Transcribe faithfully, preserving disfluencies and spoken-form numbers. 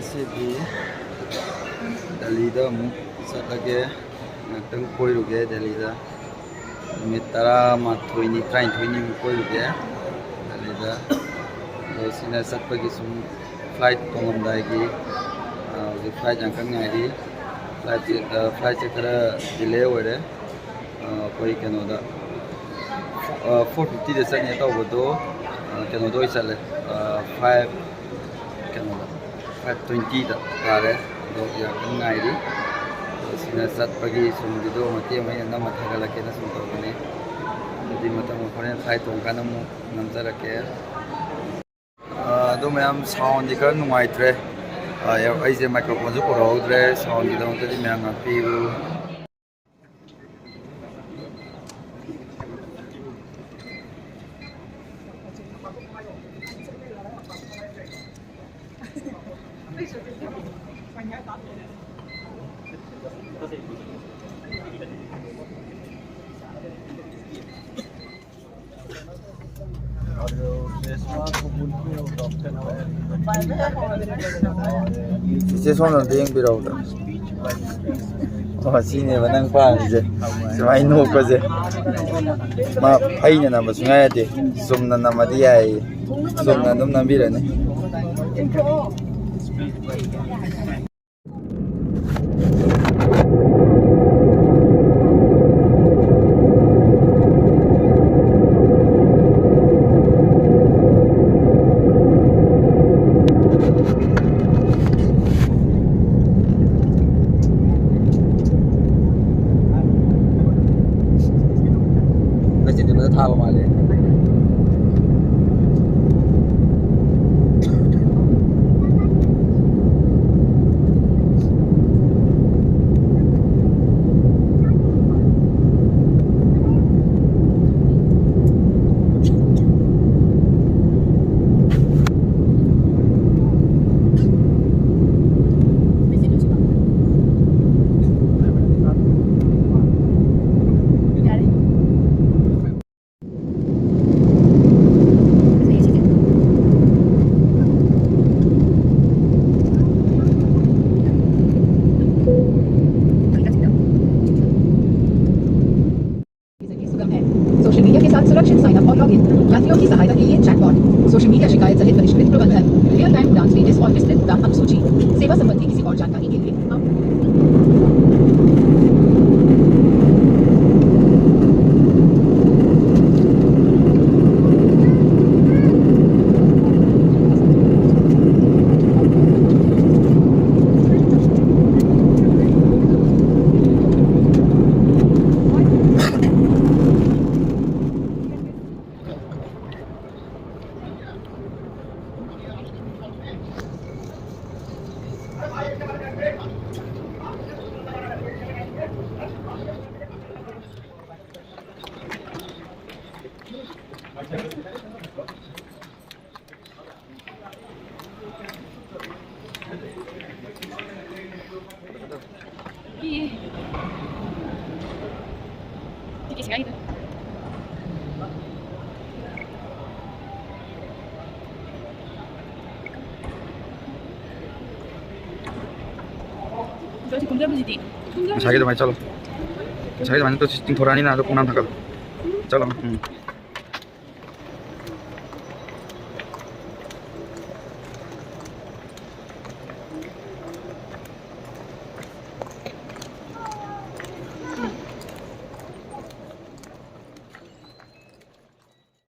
ꯉꯁꯤꯗꯤ ꯗꯦꯜꯂꯤꯗ ꯑꯃꯨꯛ ꯆꯠꯂꯒꯦ, ꯉꯥꯛꯇꯪ ꯀꯣꯏꯔꯨꯒꯦ ꯗꯦꯜꯂꯤꯗ꯫ ꯅꯨꯃꯤꯠ ꯇꯔꯥꯃꯥꯊꯣꯏꯅꯤ, ꯇꯔꯥꯅꯤꯊꯣꯏꯅꯤꯃꯨꯛ ꯀꯣꯏꯔꯨꯒꯦ ꯗꯦꯜꯂꯤꯗ꯫ ꯑꯗꯣ ꯁꯤꯅ ꯆꯠꯄꯒꯤ ꯁꯨꯝ flight ꯇꯣꯡꯉꯝꯗꯥꯏꯒꯤ, ꯑ, ꯍꯧꯖꯤꯛ flight ꯌꯥꯝ ꯀꯟꯅ ꯉꯥꯏꯔꯤ꯫ Flightꯁꯦ, ꯑ, flightꯁꯦ ꯈꯔ delay ꯑꯣꯏꯔꯦ꯫ ꯑ, ꯑꯩꯈꯣꯏ ꯀꯩꯅꯣꯗ, ꯑ, four fiftyꯗ ꯆꯠꯅꯤ ꯇꯧꯕꯗꯣ, ꯑ, ꯀꯩꯅꯣꯗ ꯑꯣꯏ ꯆꯠꯂꯦ, ꯑ, five, ꯀꯩꯅꯣꯗ, five twentyꯗ ꯇꯥꯔꯦ꯫ ꯑꯗꯣ ꯌꯥꯝ ꯀꯟꯅ ꯉꯥꯏꯔꯤ꯫ ꯑꯗꯣ ꯁꯤꯅ ꯆꯠꯄꯒꯤ ꯁꯨꯝ video ꯃꯇꯦꯛ ꯑꯃ ꯑꯩꯅ ꯅꯝꯃ ꯊꯥꯒꯠꯂꯛꯀꯦꯅ ꯁꯨꯝ ꯇꯧꯕꯅꯤ꯫ ꯑꯗꯨꯗꯤ ꯃꯊꯪ ꯍꯣꯔꯦꯟ flight ꯇꯣꯡꯉꯀꯥꯟꯗ ꯑꯃꯨꯛ ꯅꯝꯖꯔꯛꯀꯦ꯫ ꯑ, ꯑꯗꯨ ꯃꯌꯥꯝ, soundꯗꯤ ꯈꯔ ꯅꯨꯡꯉꯥꯏꯇ꯭ꯔꯦ꯫ ꯑ, ꯑꯩꯁꯦ microphoneꯁꯨ ꯄꯨꯔꯛꯍꯧꯗ꯭ꯔꯦ꯫ Soundꯒꯤꯗꯃꯛꯇꯗꯤ ꯃꯌꯥꯝ ꯉꯥꯛꯄꯤꯌꯨ꯫ ꯏꯆꯦ, ꯁꯣꯝꯗ ꯑꯝꯇ ꯌꯦꯡꯕꯤꯔꯛꯎꯗ꯫ ꯑꯣ, ꯁꯤꯅꯦꯕ ꯅꯪ ꯄꯥꯝꯃꯤꯁꯦ, ꯁꯨꯃꯥꯏꯅ ꯅꯣꯛꯄꯁꯦ꯫ ꯃꯥ ꯐꯩꯅ ꯅꯝꯕ ꯁꯨꯡꯌꯥ ꯌꯥꯗꯦ, ꯆꯨꯝꯅ ꯅꯝꯃꯗꯤ ꯌꯥꯏꯌꯦ꯫ ꯆꯨꯝꯅ ꯑꯗꯨꯝ ꯅꯝꯕꯤꯔꯅꯤ꯫ ꯃꯦꯆꯤꯟꯁꯦ ꯐꯖꯅ ꯊꯥꯕ ꯃꯥꯜꯂꯦ꯫ ꯀꯩꯁꯨ ꯀꯥꯏꯗꯦ꯫ ꯉꯁꯥꯏꯒꯤ ꯑꯗꯨꯃꯥꯏꯅ ꯆꯠꯂꯣ꯫ ꯉꯁꯥꯏꯒꯤ ꯑꯗꯨꯃꯥꯏꯅ ꯇꯧ-, ꯆꯤꯡꯊꯣꯔꯛꯑꯅꯤꯅ ꯑꯗꯣ ꯈꯣꯡꯅꯥꯡ ꯊꯥꯡꯒꯠꯂꯣ꯫ ꯆꯠꯂꯣ꯫ ꯎꯝ꯫